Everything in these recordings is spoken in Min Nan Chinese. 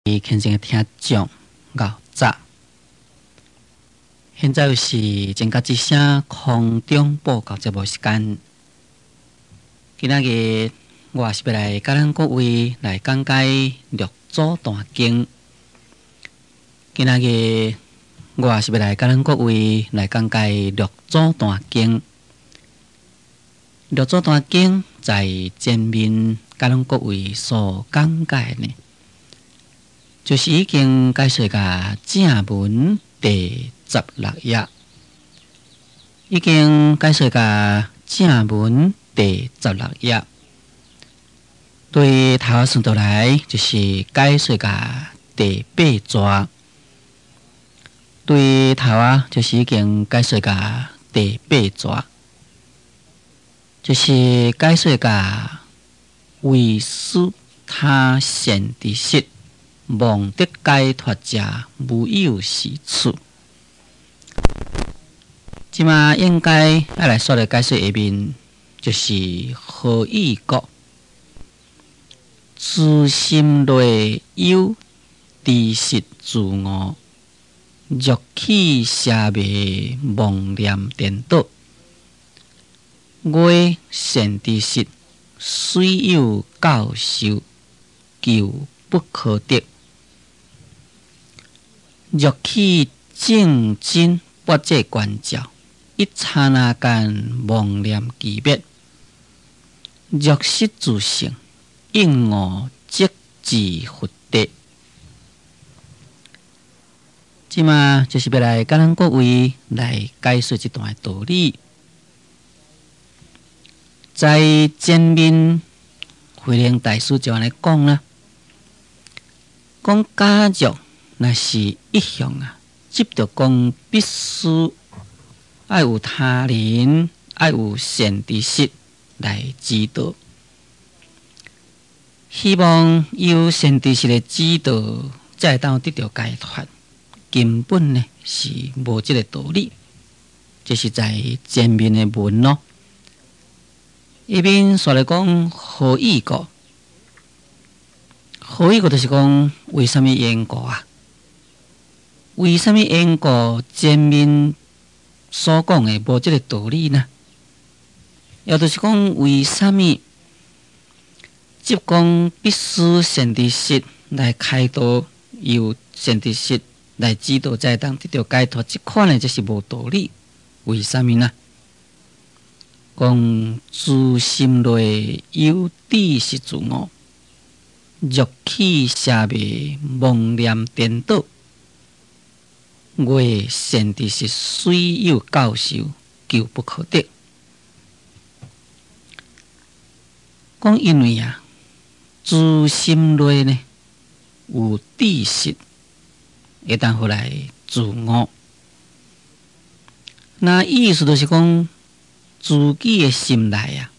虔誠的聽眾，𠢕早。現在是正覺之聲空中報告節目時間。今仔日我是欲來佮咱各位來講解六祖壇經。今仔日我是欲來佮咱各位來講解六祖壇經。六祖壇經在前面佮咱各位所講解的呢，就是已經解說甲正文第十六頁，已經解說甲正文第十六頁。對頭仔算倒來，就是解說甲第八逝。對頭仔就是已經解說甲第八逝，就是解說甲為師他善知識，望得解脫者無有是處。這馬應該愛來煞來解說下面，就是何以故？自心內有知識自悟，若起邪迷妄念顛倒，外善知識雖有教授，求不可得。若起正真不這觀照，一剎那間妄念俱滅。若失自性，應悟即至佛地。這馬就是欲來佮咱各位來解說這段的道理。在前面慧能大師就按呢講啦，講假若若是一向啊，執著講必須愛有他人，愛有善知識來指導，希望有善知識的指導，才會當得著解脫。根本呢是無這个道理，這是在前面的文咯。一邊煞來講何以故？何以故就是講為啥物緣故啊？為啥物緣故？前面所講的無這个道理呢？也就是講為啥物執講必須善知識來開導，由善知識來指導，才會當得著解脫？這款的這是無道理。為啥物呢？講自心內有知識自悟，若起邪迷妄念顛倒，外善知識雖有教授，求不可得。講因為啊，自心內呢有知識，會當予來自悟。那意思就是講，自己的心內啊，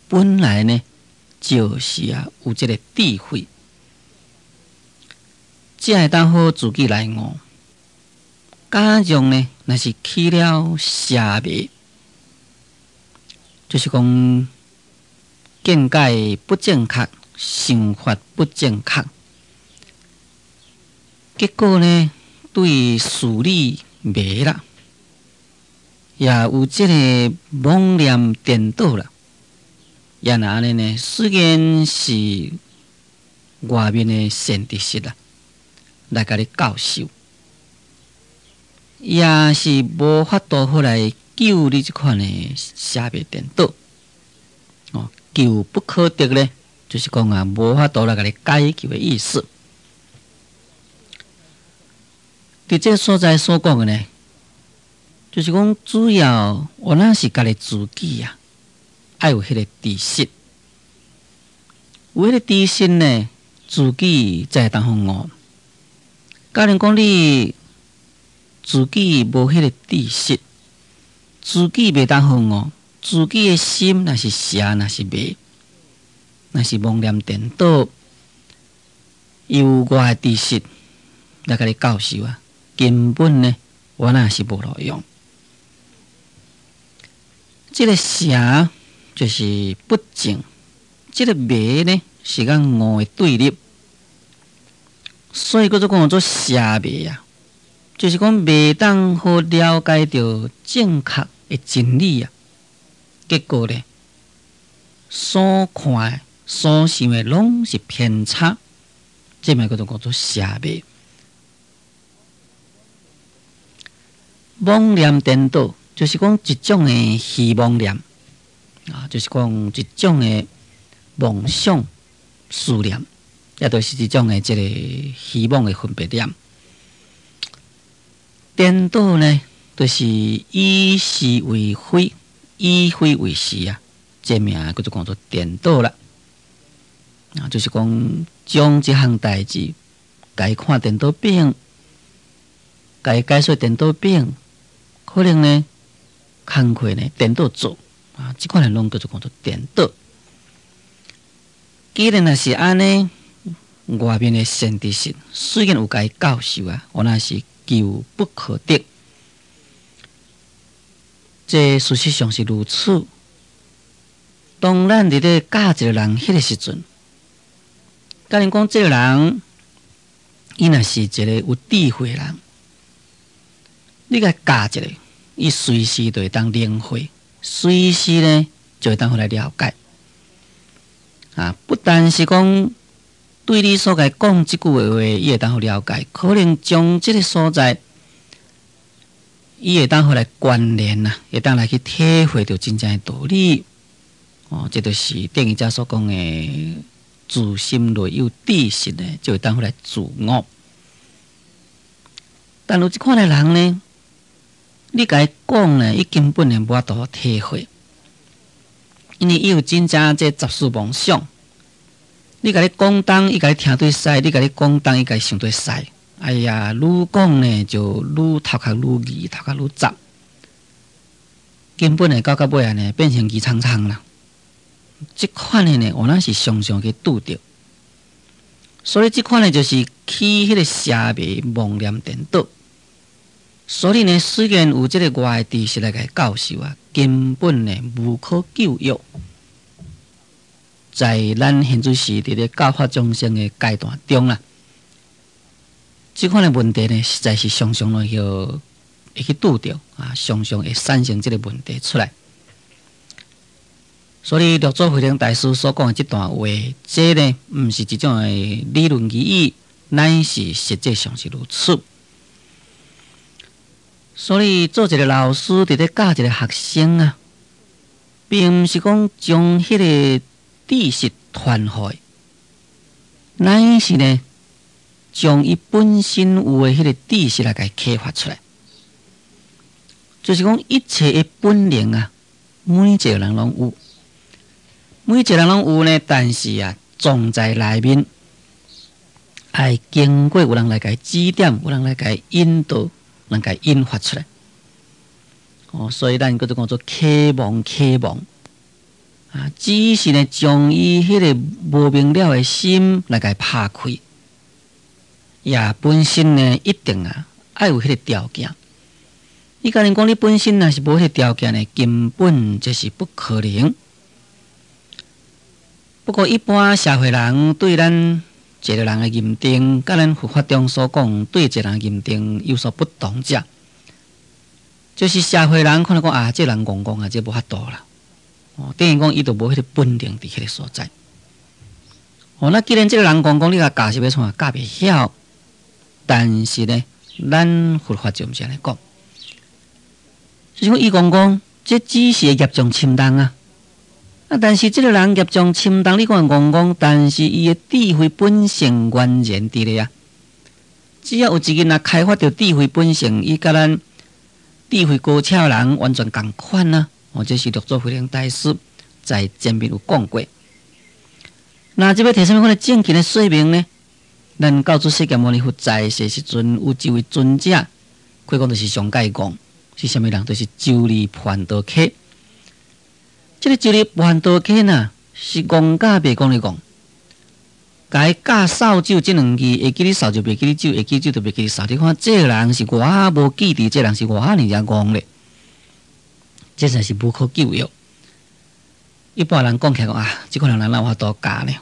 本來呢就是啊有這个智慧，才會當予自己來悟。假若呢，若是起了邪迷，就是講見解不正確，想法不正確，結果呢，對事理迷啦，也有這个妄念顛倒啦。也若按呢呢，雖然是外面的善知識啦，來共你教授，也是無法度好來救你這款的邪迷顛倒。哦，求不可得咧，就是講啊，無法度來共你解救的意思。佇這个所在所講的呢，就是講主要我那是家己自己啊，愛有彼个知識，有彼个知識呢，自己才會當予悟。假如講你自己無彼个知識，自己袂當予悟，自己的心若是邪，若是迷，若是妄念顛倒，有外的知識來共你教授啊，根本呢，我那是無路用。這个邪就是不正，這个迷呢是佮悟的對立。所以閣做講做邪迷啊，就是講袂當好了解著正確的真理啊。結果咧，所看、所想的攏是偏差，這名叫做講做邪迷。妄念顛倒，就是講一種的虛妄念啊，就是講一種的妄想思念，也就是一種的這个虛妄的分別念。顛倒呢，就是以是為非，以非為是啊，這名叫做講做顛倒啦。啊，就是講將這項代誌，共伊看顛倒反，共伊解說顛倒反。可能呢，工課呢顛倒做啊，這款的攏叫做講做顛倒。既然若是按呢，外面的善知識雖然有共伊教授啊，我若是求不可得。這事實上是如此。當咱佇咧教一個人彼个時陣，假如講這个人，伊若是一个有智慧的人，你共伊教一下，伊隨時就會當領會，隨時呢就會當予來了解。啊，不但是講對你所共伊講這句話，伊會當予了解，可能將這个所在，伊會當予來關聯啊，會當來去體會著真正的道理。哦，這就是等於遮所講的自心內有知識呢，就會當予來自悟。但有這款的人呢，你共伊講呢，伊根本呢無法度體會，因為伊有真正這雜事妄想。你共伊講東，伊共你聽對西；你共伊講東，伊共伊想對西。哎呀，愈講呢就愈頭殼愈疑，頭殼愈雜，根本呢到到尾呢變成疑蒼蒼啦。這款的呢，我若是常常去拄著，所以這款呢就是起彼个邪迷妄念顛倒。所以呢，雖然有這个外的知識來共伊教授啊，根本呢無可救藥。在咱現在是佇咧教化眾生的階段中啦，這款的問題呢，實在是常常攏會會去拄著啊，常常會產生這个問題出來。所以六祖慧能大師所講的這段話，這呢毋是一種的理論而已，乃是實際上是如此。所以做一个老師佇咧教一个學生啊，並毋是講將彼个知識傳予伊，乃是呢將伊本身有的彼个知識來共伊啟發出來。就是講一切的本領啊，每一个人攏有，每一个人攏有呢，但是啊，藏在內面，愛經過有人來共伊指點，有人來共伊引導，能共伊引發出來。哦，所以咱叫做講做啟蒙啟蒙啊，只是呢將伊彼个無明了的心來共伊拍開，也本身呢一定啊愛有彼个條件。你假如講你本身若是無彼个條件呢，根本就是不可能。不過一般社會人對咱一個人的認定，佮咱佛法中所講對一個人認定有所不同者，就是社會人可能講啊，這個人戇戇啊，這無法度啦。哦，等於講伊就無彼个本領佇彼个所在。哦，那既然這個人戇戇，你共教是欲創啥，教袂曉。但是呢，咱佛法就毋是按呢講，就是講伊戇戇，這只是業障深重啊。啊！但是這个人業障深重，你講戇戇，但是伊的智慧本性原然佇咧啊。只要有一日若開發著智慧本性，伊佮咱智慧高超的人完全仝款啊！哦，這是六祖慧能大師在前面有講過。那這欲提啥物款的正見的說明呢？咱到主釋迦牟尼佛在世時陣，有一位尊者，可以講就是上蓋戇，是啥物人？就是周利槃陀伽。這个周利槃陀伽呢，是戇甲袂講的戇。共伊教掃帚這兩字，會記得掃就袂記得帚，會記帚就袂記得掃。你看這个人是偌無記憶，這个人是偌爾戇咧，這實在是無可救藥。一般人講起來講啊，這款人哪有法度教呢？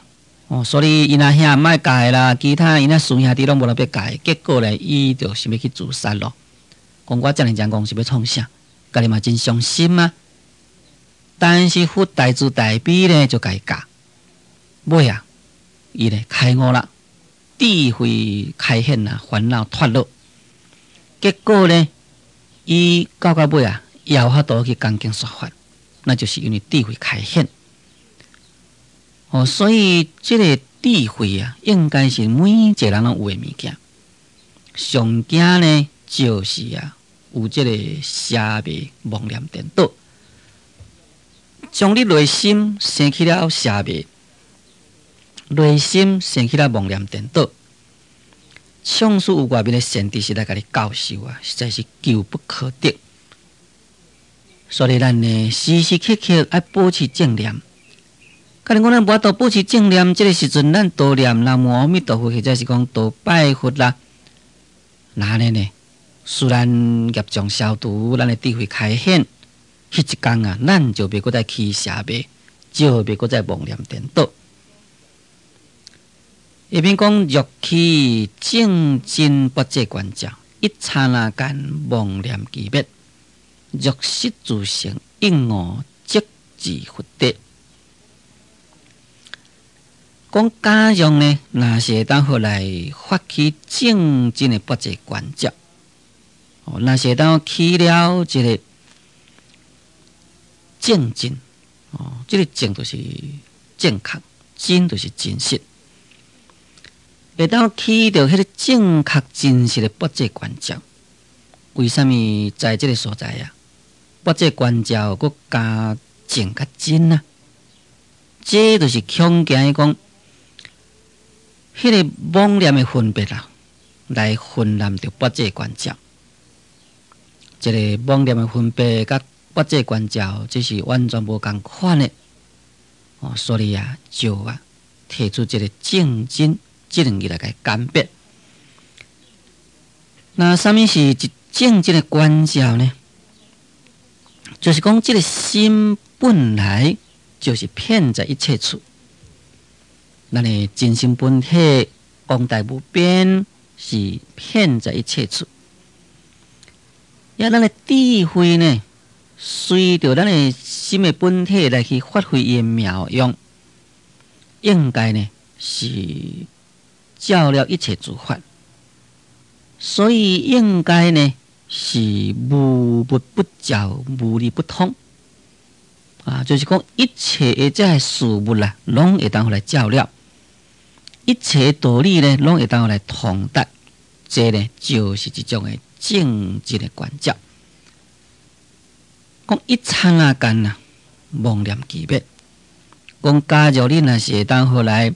哦，所以𪜶阿兄毋愛共啦，其他𪜶阿師兄弟攏無人欲共，結果咧，伊就想欲去自殺咯。講我遮爾正戇是欲創啥？家己嘛真傷心啊！但是佛大慈大悲咧，就共伊教。尾啊，伊咧開悟啦，智慧開顯啊，煩惱脫落。結果咧，伊到到尾啊，也有法度去講經說法，那就是因為智慧開顯。哦，所以這個智慧啊，應該是每一個人攏有的物件。上驚呢，就是啊，有這個邪迷妄念顛倒，將你內心生起了邪迷，內心生起了妄念顛倒，縱使有外面的善知識來共你教授啊，實在是求不可得。所以咱呢，時時刻刻愛保持正念。假如講咱無法度保持正念，這個時陣咱多念南無阿彌陀佛，或者是講多拜佛啦，那按呢呢？雖然業障消除，咱的智慧開顯，彼一工啊，咱就袂閣再起邪迷，就袂閣再妄念顛倒。下面講若起證真不際觀照，一剎那間妄念俱滅，若失自性，應悟即至佛地。講假若呢，若是會當予來發起證真的不際觀照，哦，若是會當起了這個證真，哦，這個證就是正確，真就是真實，會當起著彼個正確真實的不際觀照。為啥物在這個所在啊？不際觀照閣加證佮真啊？這就是恐驚講。彼個妄念的分別啊，來混亂著不際觀照。這個妄念的分別佮不際觀照，這是完全無仝款的。哦，所以啊，就啊，提出這個證真這兩字來共伊鑑別。那啥物是一證真的觀照呢？就是講這個心本來就是遍在一切處。咱的真心本體廣大無邊，是遍在一切處。抑咱的智慧呢，隨著咱的心的本體來去發揮伊的妙用，應該呢是照了一切諸法，所以應該呢是無物不照，無理不通。啊，就是講一切的這个事物啦，攏會當予來照了；一切道理呢，攏會當予來通達。這呢，就是一種的證真的觀照。講一剎那間啊，妄念俱滅。講假如你若是會當予來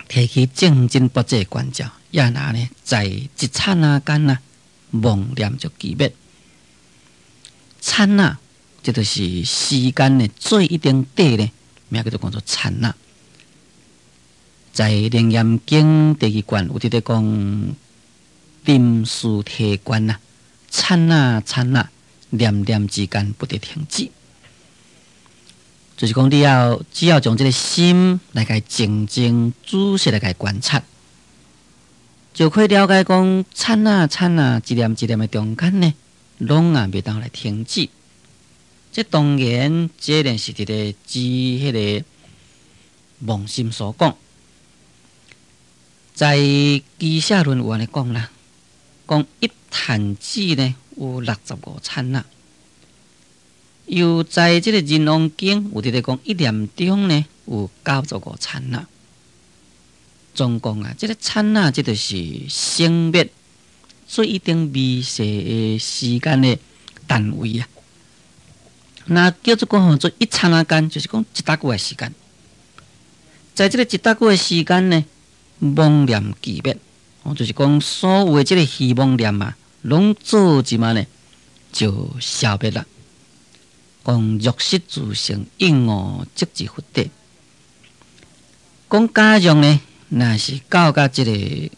提起證真不際觀照，也若呢，在一剎那間啊，妄念就俱滅。剎那。這就是時間的最一點底呢，名叫做講做剎那。在《楞嚴經》第二卷有佇咧講沉思諦觀啊，剎那剎那，念念之間不得停止。就是講你要只要將這个心來共靜靜仔細來共觀察，就可以了解講剎那剎那一念一念的中間呢，攏也袂當來停止。這當然，這呢是佇咧指彼个妄心所講，在俱舍論有按呢講啦，講一彈指呢有65剎那，又在這个仁王經有佇咧講一念中呢有95剎那。總共啊，這个剎那這就是生滅最一定微細的時間的單位啊。那叫做講吼，做一剎那間，就是講一搭久的時間。在這个一搭久的時間呢，妄念俱滅，哦，就是講所有的這个虛妄念啊，攏做一嘛呢，就消滅啦。講若失自性，應悟即至佛地。講假若呢，若是到佮這个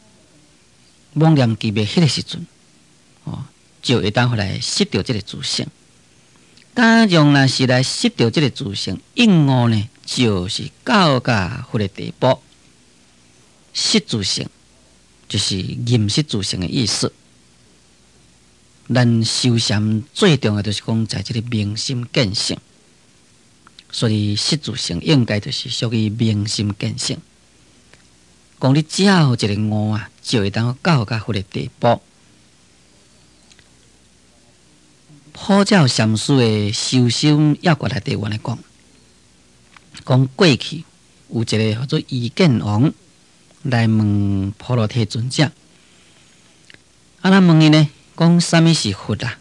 妄念俱滅彼个時陣，哦，就會當予來失著這个自性。假若若是來失著這个自性，應悟呢，就是到甲佛的地步。識自性就是認識自性的意思。咱修禪最重要就是講，在這个明心見性，所以識自性應該就是屬於明心見性。講你照一个悟啊，就會當到甲佛的地步。普照禪師的修心要訣內底有按呢講，講過去有一个叫做意見王來問婆羅提尊者，啊，咱問伊呢，講啥物是佛啊？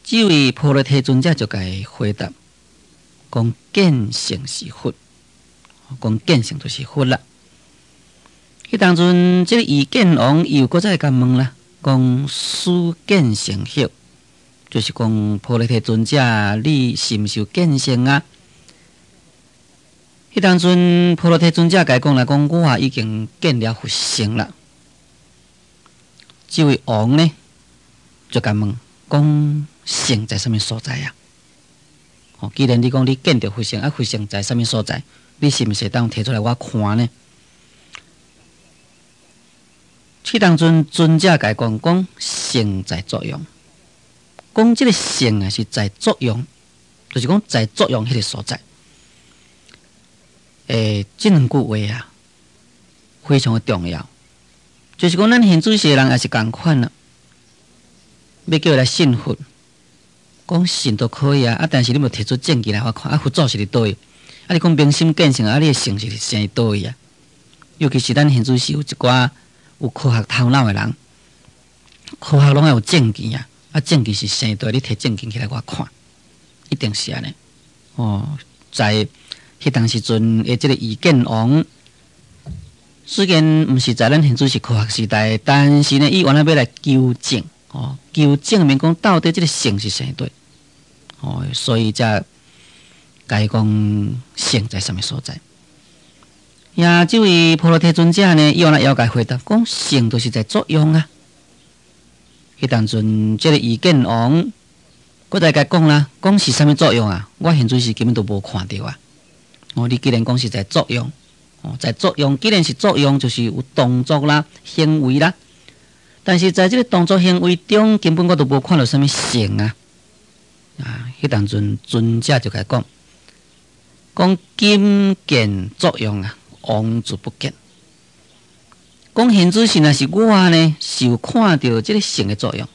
這位婆羅提尊者就共伊回答，講見性是佛，講見性就是佛啦。彼當陣，這个意見王又閣再共問啦，講斯見性否？就是講婆羅提尊者，你是毋是有見性啊？彼當陣婆羅提尊者共伊講來講，我已經見了佛性啦。這位王呢，就共問講性在啥物所在啊？哦，既然你講你見著佛性，啊，佛性在啥物所在？你是毋是會當提出來我看呢？彼當陣尊者共伊講，講性在作用，講這个性啊是在作用，就是講在作用彼个所在。這兩句話啊，非常的重要。就是講，咱現主時的人也是仝款啦，欲叫伊來信佛，講信都可以啊，啊，但是你無提出證據來我看，啊，佛祖是佇佗位？啊，你講明心見性，啊，你的性是佇佗位啊？尤其是咱現主時有一寡有科學頭腦的人，科學攏愛有證據啊，啊，證據是佗位？你提證據起來我看，一定是按呢。哦，在彼當時陣的這个意見王，雖然毋是在咱現主時科學時代，但是呢，伊原來欲來求證，哦，求證明講到底這个性是佗位，哦，所以才共伊講性在啥物所在。呀，這位婆羅提尊者呢，伊原來也共回答講性就是在作用啊。彼當陣這个意見王，閣再共伊講啦，講是啥物作用啊？我現主時根本都無看著啊。哦，你既然講是在作用，哦，在作用，既然是作用，就是有動作啦、行為啦。但是在這个動作行為中，根本我都無看著啥物性啊！啊，彼當陣尊者就共伊講，講今見作用啊，王自不見。講現主時若是我呢，是有看著這个性的作用，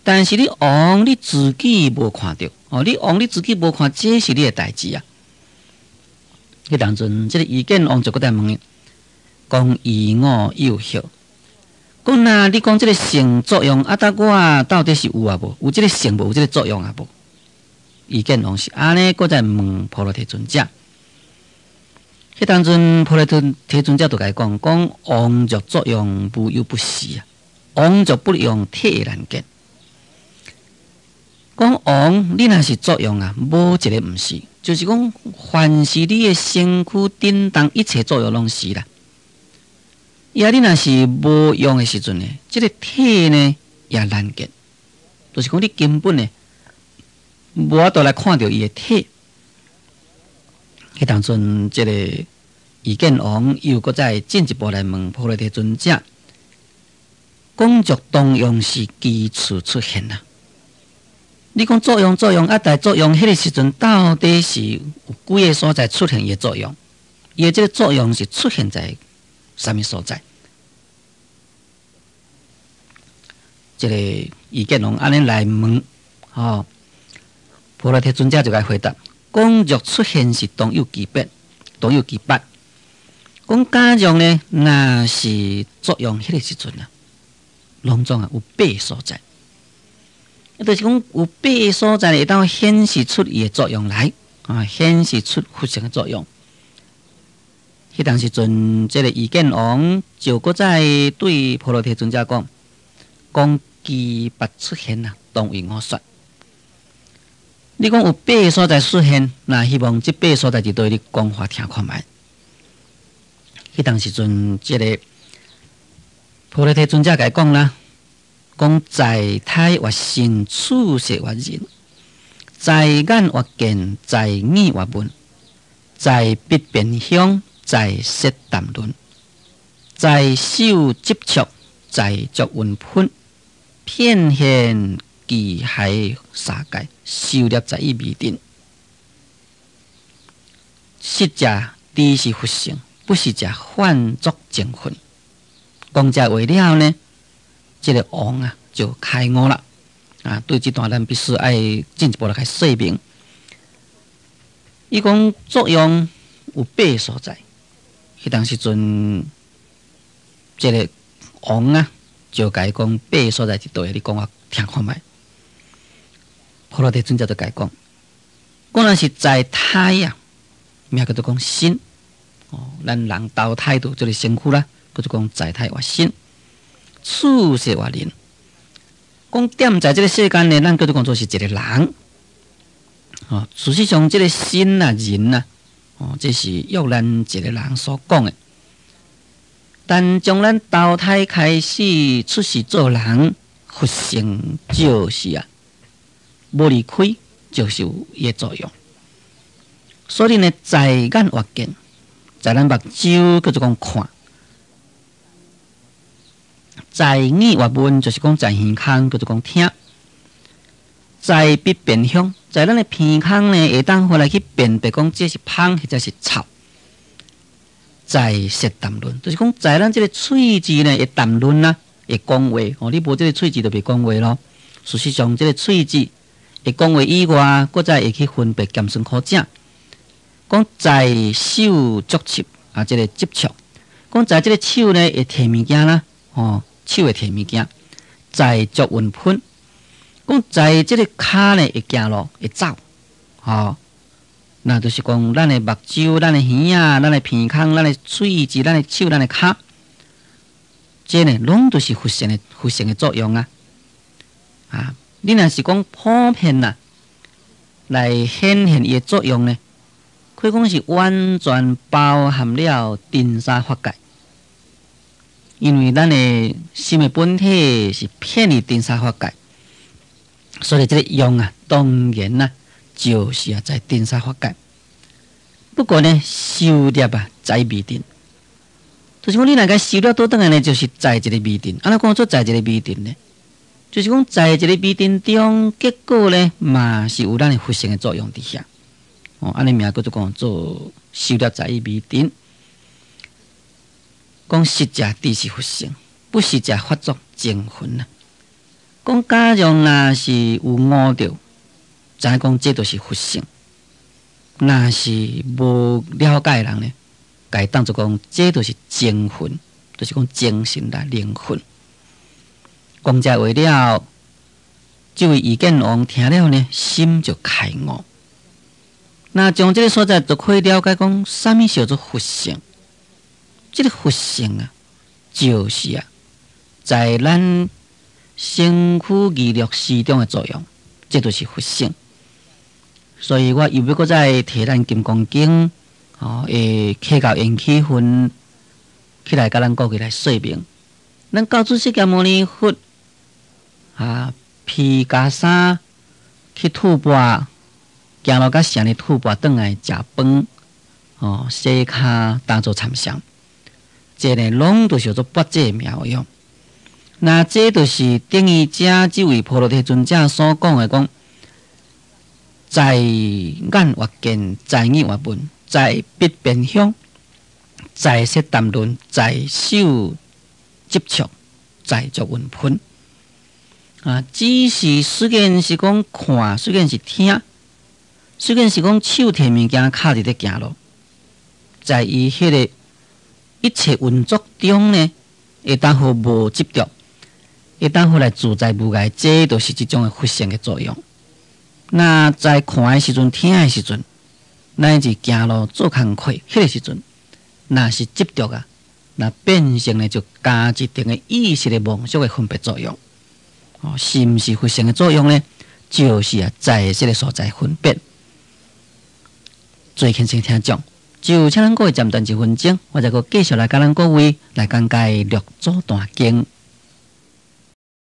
但是你王你自己無看著，哦，你王你自己無看，這是你的代誌啊。彼當陣，這个意見王就閣再問伊，講於我有否？講若你講這个性作用，啊，搭我到底是有抑無？有這个性無？有這个作用抑無？意見王是按呢，閣再問婆羅提尊者。彼當陣婆羅提尊者就共伊講，講王若作用，無有不是啊；王若不用，體難見。講王，你若是作用啊，無一个毋是，就是講，凡是你的身軀振動，一切作用攏是啦。呀，你若是無用的時陣呢，這个體呢也難見，就是講你根本呢無法度來看著伊的體。彼當陣，這个意見王又閣再進一步來問婆羅提尊者，講若動用是幾處出現啊？你講作用作用啊，但作用彼个時陣到底是有幾个所在出現伊的作用？伊的這个作用是出現在啥物所在？這个意見王按呢來問，吼，婆羅提尊者就共回答：講若出現是當有其別，當有其別。講假若呢，若是作用彼個時陣啊，攏總啊有八个所在。就是講有八个所在會當顯示出伊的作用來啊，顯示出佛性的作用。彼當時陣，這个意見王就閣再對婆羅提尊者講：講其八出現啊，當為我說。你講有八个所在出現，那希望這八个所在佇佗位，你講予聽看覓。彼當時陣，這个婆羅提尊者共伊講啦。講在胎或身，處世或人，在眼或見，在耳或聞，在鼻辨香，在舌談論，在手接觸，在足聞噴，遍現其骸沙界，修攝在意迷定。實者知是佛性，不是者幻作精魂。講這話了呢，這個王啊就開悟啦。啊，對這段咱必須愛進一步來說明。伊講作用有八個所在，彼當時陣，這個王啊就共伊講八個所在佇佗位，你講我聽看覓。婆羅提尊者就共伊講，講若是在胎啊，名叫做講身。哦，咱人投胎就這個身軀啦，叫做講在胎活身，處世活人。講踮在這個世間呢，咱叫做講做是一個人。哦，事實上，這個身啊、人啊，哦，這是約咱一個人所講的。但從咱投胎開始出世做人，佛性就是啊，無離開，就是有伊的作用。所以呢，在眼活見，在咱目睭叫做講看；在耳活聞，就是講在耳孔叫做講聽；在鼻辨香，在咱的鼻孔呢，會當予來去辨別講這是芳或者是臭。在舌談論，就是講在咱這個喙舌呢會談論啦，會講話。哦，你無這個喙舌就袂講話咯。事實上，這個喙舌會講話以外，閣再會去分別鹹酸苦澀。講在手觸觸啊，這個接觸。講在這個手呢會提物件啦，哦，手會提物件。在足聞噴。講在這個跤呢會行路會走，吼，那就是講咱的目睭、咱的耳仔、咱的鼻孔、咱的喙舌、咱的手、咱的跤，這呢攏都是佛性的佛性的作用啊！啊，你若是講普遍啊，來顯現伊的作用呢，可以講是完全包含了塵沙法界，因為咱的心的本體是遍於塵沙法界。所以這個用啊，當然啊，就是啊，在塵沙法界。不過呢，修攝啊，在迷定，就是講你若共修了倒轉來呢，就是在一個迷定。按怎講做在一個迷定呢？就是講在一個迷定中，結果呢，嘛是有咱的佛性的作用佇遐。哦，按呢名叫做講做修攝在於迷定。講實者知是佛性，不實者發作精魂啊。講假如若是有悟著，知影講這就是佛性；若是無了解的人呢，共伊當做講這就是精魂，就是講精神啦、靈魂。講這話了，這位意見王聽了呢，心就開悟。那從這個所在就可以了解講，啥物叫做佛性？這個佛性啊，就是啊，在咱身軀意樂時中的作用，這就是佛性。所以我又欲閣再提咱《金剛經》哦，會乞到緣起分起來，共咱各位來說明。咱到主釋迦牟尼佛啊，披袈裟去吐缽，行路到城裡吐缽轉來食飯，哦，洗跤打坐參禪，這呢攏都是叫做缽這妙用。那這就是等於遮這位婆羅提尊者所講的講，在眼活見，在耳活聞，在鼻辨香，在舌談論，在手接觸，在足聞噴。啊，只是雖然是講看，雖然是聽，雖然是講手提物件，跤佇咧行路，在伊彼個一切運作中呢，會當予無執著。會當予來自在無礙，這就是這種的佛性的作用。那在看的時陣、聽的時陣，乃至行路做工課，彼個時陣，若是執著啊，那變成呢就加一定的意識的妄想的分別作用。哦，是毋是佛性的作用呢？就是啊，在這個所在分別。最輕聲聽講，就請咱各位暫停一分鐘，我再閣繼續來共咱各位來講解六祖壇經。